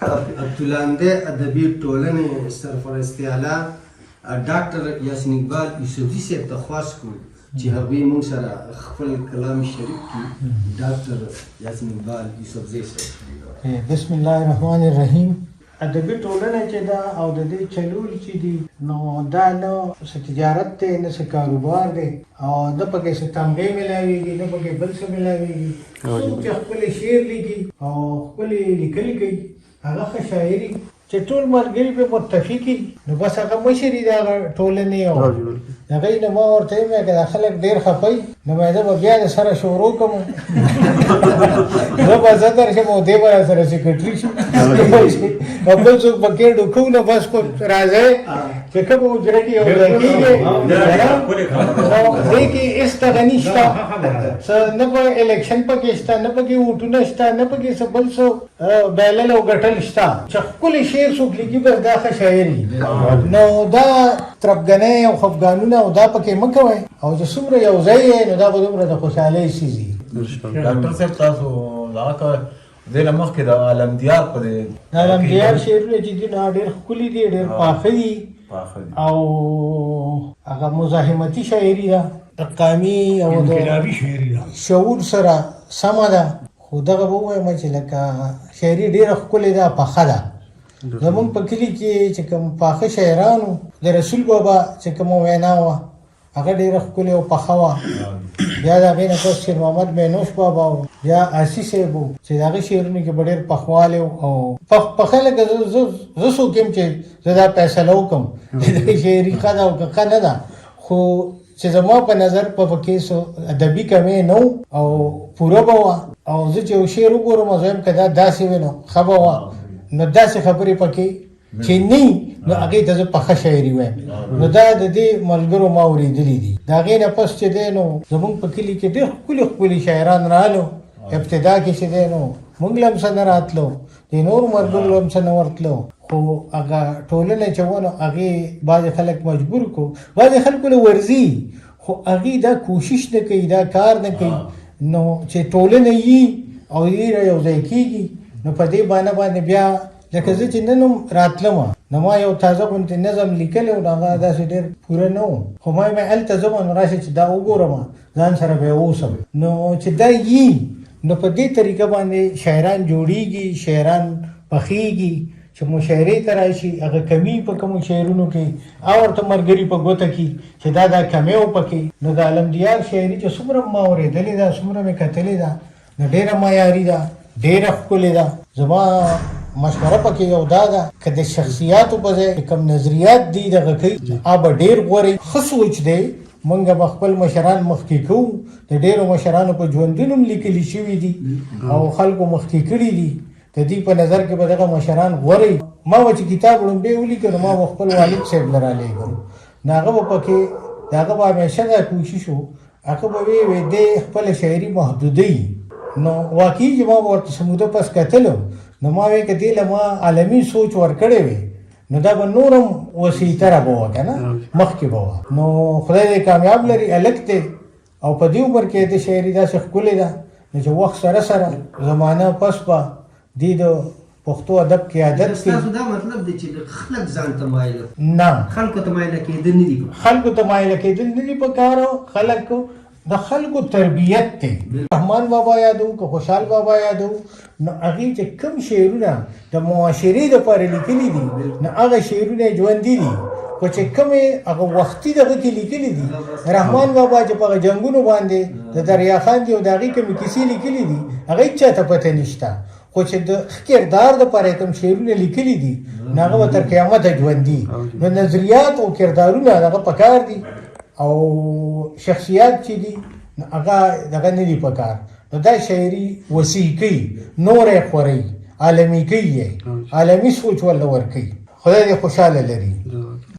عبدالله ادبي ټولنې سرپرست اعلی ډاکټر یاسین اقبال یوسفزي صاحب ته خواست کوو چې هغوی موږ سره خپل کلام شریک کړي. ډاکټر یاسین اقبال یوسفزي صاحب. بسم الله الرحمن الرحیم. ادبي ټولنه چې ده او د دې چلول چې دي، نو دا نه څه تجارت دی، نه څه کاروبار دی، او نه پکې څه تمغې ملاویږي، نه پکې بل څه ملاویږي. څوک چې خپلې شعر لیکي او خپلې لیکل کوي، هغه ښه شاعري. چې ټول ملګري پرې متفق وي، نو بس هغه مشر وي د هغه ټولنې. او هغه نو ما ورته وویل که دا خلک ډېر خفه وي، نو مې زه به بیا د سره شروع کړم، زه به صدر شم او دی به راسره سیکرټري شي او بل څوک به کېډو کوو. نو بس خو راځئ چې کومه حجره کې یو ځای کېږي، نو دې کې هېڅ دغه نشته څه، نه په الیکشن پکې شته، نه پکې ووټونه شته، نه پکې څه بل څه بایلل او ګټل شته. چې ښکلی شعر څوک لیکي، بس دا ښه شاعر وي. نو دا تربګنۍ او خفګانونه او دا پکې مه کوئ، او چې څومره یو ځای یې، نو دا به دومره د خوشحالۍ څیز وي. ډاکټر صاحب، تاسو دا کوئ، دې نه مخکې د عالمدیار په دې د عالمدیار شعرونه چې دي، نو ډېر ښکلي دي، ډېر پاخه دي. پاخه دي. او هغه مزاحمتي شاعري ده، د قامي او د انقلابي شاعري ده. شعور سره سمه ده. خو دغه به ووایم چې لکه شاعري ډېره ښکلې ده، پخه ده. زمونږ په کلي کې چې کوم پاخه شاعرانو، د رسول بابا چې کومه وینا وه، هغه ډېره ښکلې او پخه وه. بیا د هغې نه پس شیر محمد مینوش بابا و، بیا آسي صاحب و چې د هغه شعرونو کې به ډېر پخوالی و او پخه. لکه زه څوک یم چې زه دا فیصله وکړم چې د شاعري ښه ده او که ښه نه ده؟ خو چې زما په نظر په پکې څه ادبي کمی نه و او پوره به وه. او زه چې یو شعر وګورم، زه وایم که دا داسې وي نو ښه به وه. نو داسې خبرې پکې چې نه، نو هغې ته زه پخه شاعري وایم. نو دا د دې ملګرو ما اورېدلي دي. د هغې نه پس چې دی، نو زمونږ په کلي کې ډېر ښکلي ښکلي شاعران رالو. ابتدا کې چې دی، نو مونږ له هم څه نه راتلو، د نورو ملګرو له هم څه نه ورتلو. خو هغه ټولنه چې وه، نو هغې بعضې خلک مجبور کو. بعضې خلکو له ورځي، خو هغې دا کوشش نه کوي، دا کار نه کوي. نو چې ټولنه یي او یې را یو ځای کېږي، نو په دې بانه باندې بیا لکه زه چې نن هم راتلم، نو ما یو تازه غونتې نظم لیکلی و، نو هغه داسې ډېر پوره نه و، خو ما مې هلته ځم، نو راشي چې دا وګورم، ځان سره به یې اوسم. نو چې دا یي، نو په دې طریقه باندې شاعران جوړیږي، شاعران پخیږي، چې مشاعرې ته راشي، هغه کمی په کومو شعرونو کې او ورته ملګري په ګوته کي چې دا دا کمی و پکې. نو د عالمدیار شاعري چې څومره ما اورېدلې ده، څومره مې کتلې ده، نو ډېره معیاري ده، ډېره ښکلې ده. زما مشوره پکې یو دا ده که د شخصیاتو په ځای کوم نظریات دی دغه کوي، هغه به ډېر غوره، ښه سوچ دی. مونږ به خپل مشران مخکې کوو. د ډېرو مشرانو په ژوندونو هم لیکلي شوي دي او خلکو مخکې کړي دي. د دوی په نظر کې به دغه مشران غوره وي. ما به چې کتاب ړومبی ولیکه، نو ما به خپل والد صاحب له رالیږم، نو هغه به پکې د هغه به همیشه دا کوشش و، هغه به وی وی دی خپله شاعري محدودوي. نو واقعي چې ما به ورته څه موده پس کتلو، نو ما وی که دې له ما عالمي سوچ ورکړی وي، نو دا به نور هم وسیع به وه که نه مخکې به وه. نو خدای دې کامیاب لري، هلک دی او په دې عمر کې د شاعري داسې ښکلې ده، نو چې وخت سره سره زمانه پس به دی د پښتو ادب کې عادت کوي. ستاسو دا مطلب دی چې خلک ځان ته مایل نه خلکو ته مایل کېدل نه دي؟ خلکو ته مایل کېدل نه دي پکار. خلک د خلکو تربیت دی. رحمان بابا یادو که خوشحال بابا یادو، نو هغې چې کوم شعرونه د معاشرې دپاره لیکلي دي، نو هغه شعرونه ژوندي دي. خو چې کومې هغه وختي دغه کې لیکلي دي، رحمان بابا چې په هغه جنګونو باندې د دریا خان دی او د هغې کومې کیسې لیکلي دي، هغه هېچا ته پته نشته. خو چې د ښه کردار دپاره یې کوم شعرونه لیکلي دي، نو هغه به تر قیامته ژوندي. نو نظریات او کردارونه هغه پکار دي او شخصیات چې دي، نو هغه دغه نه دي پکار. نو دا شاعري وسیع کوي، نوره یې خوري، عالمي کوي یې، عالمي سوچ ورله ورکوي. خدای دې خوشحاله لري.